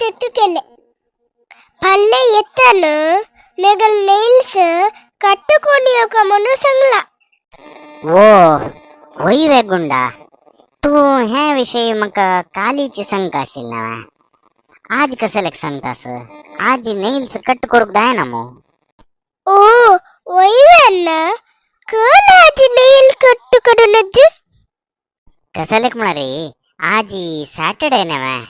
Check केले. फाल्यां येताना मेगल नेल्स कट कोणी येवका म्हणून सांगला. ओ वय वे गुंडा, तू ह्या विषयी म्हाका कालीची सांगता आशिल्लें ना. आज कसलेक सांगतास? आज नेल्स कट करूंक जायना मू. ओ वय अण्णा, कल आज नेल कट करून नज्ज. कसलेक म्हळ्यार आज सॅटर्डे नव्हे,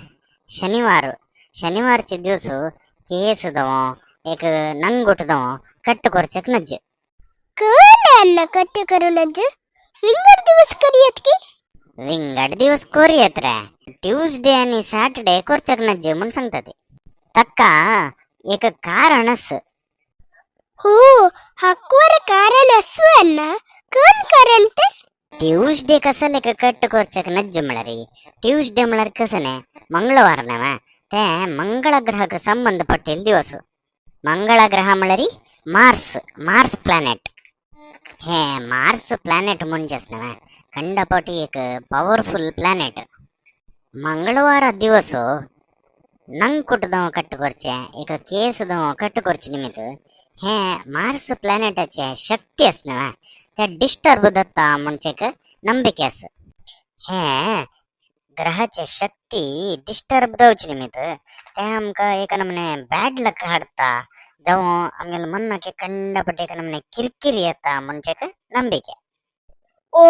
शनिवार. शनिवारचे दिवस केस दवो एक नंगुट दवो कट करचेक नज्ज. कल अण्णा कट करून नज्ज, विंगड दिवस करियत की? विंगड दिवस कोरियत रे, ट्यूसडे आणि सॅटर्डे करचेक नज्ज म्हूण सांगता ते. तक्का एक कारण आस. हो, हकवर कारण असू अण्णा, कोण कारण ते? ट्यूसडे कसलेक कट करचेक नज्ज म्हळ्यार, ट्यूसडे म्हळ्यार कसं न्ही मंगळवार नव्हे, ते मंगळ ग्रहक संबंधपट्टेल दिवस. मंगळ ग्रह म्हळ्यार मार्स, मार्स प्लॅनेट. हे मार्स प्लॅनेट म्हणजेच नव्हे खंडपटी एक पॉवरफुल प्लॅनेट. मंगळवार दिवस नंकुटदव कट करचे एक केसदव कट करचे निमित्त हे मार्स प्लॅनेटाचे शक्ती आस नव्हे ते डिस्टर्ब जाता म्हणचे एक नंबिके आस. हे ग्रहाचे शक्ती डिस्टर्ब जावचे निमित्त ते आमकां एक नमूने बॅड लक हाडटा, जावं आमगेले मनाक कंडपटी एक नमूने किरकिरी येता म्हणचे एक नंबिके. ओ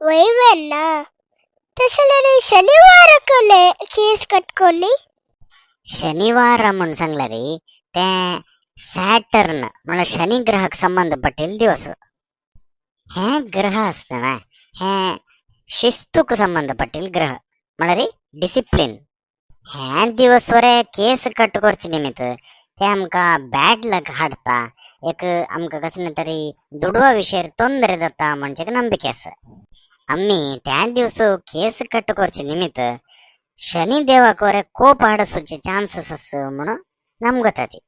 वय अण्णा, तशें जाल्यार शनिवार कले केस कट कोन्नी? शनिवार म्हूण सांगल्यार ते सॅटर्न म्हळ्यार शनी ग्रहाक संबंदपट्टेले दिवस. हे ग्रह आस न्हय हे शिस्तूक संबंदपट्टेले ग्रह म्हळ्यार डिसिप्लीन. हे दिवस वरे केस कट करचे निमित्त ते आमकां बॅड लक हाडटा, एक आमकां कसले तरी दुडवा विशयर तोंदरे जाता म्हणचे एक नंबिके आसा. आमी त्या दिवस केस कट करचे निमित्त शनी देवाक वरे कोप हाडसूचे चान्सस आसा म्हणून नमगता ती.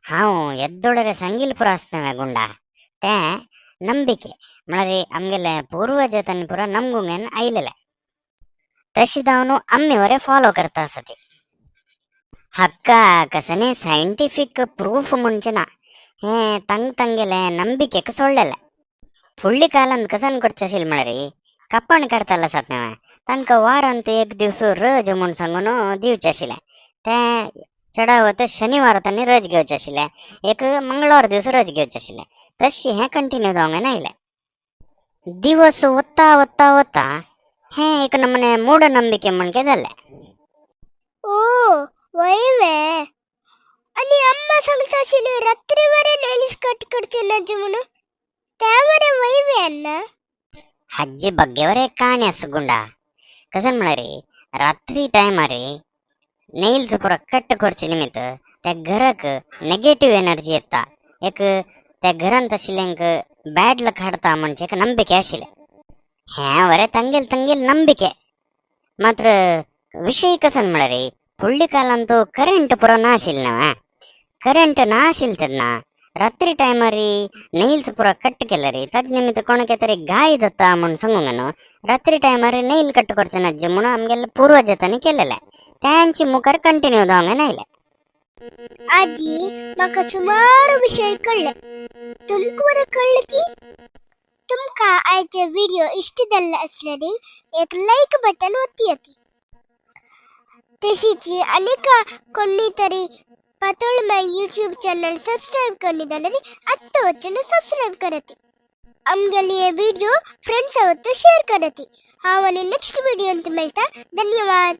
हांव येद्दोडरे सांगील पुरो आसता न्हय गुंडा, ते ನಂಬಿಕೆ म्हळ्यार आमगेले पूर्वज तांणी पुरो नमगुंगेन आयलेले, तशी जावन आमी वरे फॉलो करता आसा ती. हाका कसने सायंटिफीक प्रूफ म्हणचे ना, हे तांग तांगेले ನಂಬಿಕೆक सोडलेले. फुडल्या कालांत कसन करचें आशिल्लें म्हळ्यार कापण काडटाले आसात न्हय तांकां वारांत एक दीस रज म्हूण सांगून दिवचें आशिल्लें. ते चडावत शनिवार तांणी रज घेवचें आशिल्लें, एक मंगळवार दीस रज घेवचें आशिल्लें. तशें हें कंटिन्यू जावंक आयलें. दिवस वता वता वता हें एक नमूने मूढनंबिके म्हणके जालें. ओ वय वे, आनी अम्मा सांगता आशिल्ली रात्री वरे नेल्स कट करचे नज म्हणून, त्या वरे वय वे अण्णा? हाजे बग्गे एक काणी आसा गुंडा. कशें म्हळ्यार रात्री टायमार नेल्स पुरो कट करचे निमित्त त्या घराक नेगेटीव एनर्जी येता, एक त्या घरांत आशिल्ल्यांक बॅड लक हाडटा म्हणचे एक नंबिके आशिल्लें. हें वरे तांगेल तांगेल नंबिके. मात्र विशय कसन म्हळ्यार फुडल्या कालांत करंट पुरो ना आशिल्लें न्हय, करंट ना आशिल्लें तेन्ना रात्री टायमार नेल्स पुरो कट केल्यार ताजे निमित्त कोणाक तरी गाय जाता म्हूण सांगूंक न्हू रात्री टायमार नेल कट करचें नज्ज म्हणून आमगेले पूर्वज तांणी केलेलें, तांचे मुखार कंटिन्यू जावंक आयलें. आजी म्हाका सुमार विशय कळ्ळे, तुमकां बरें कळ्ळें की? तुमकां आयचे व्हिडिओ इश्ट जाल्ले आसल्यार एक लायक बटन ओतयती. तशीच आनीक कोणी तरी पातोळमा यूट्यूब चॅनल सबस्क्राईब करनी जाल्यार आत्तां वचून सबस्क्राईब करती. आमगेली हे व्हिडिओ फ्रेंड्सा वत्तू शेअर करती. हांव आनी नेक्स्ट व्हिडियोंत मेळटा. धन्यवाद.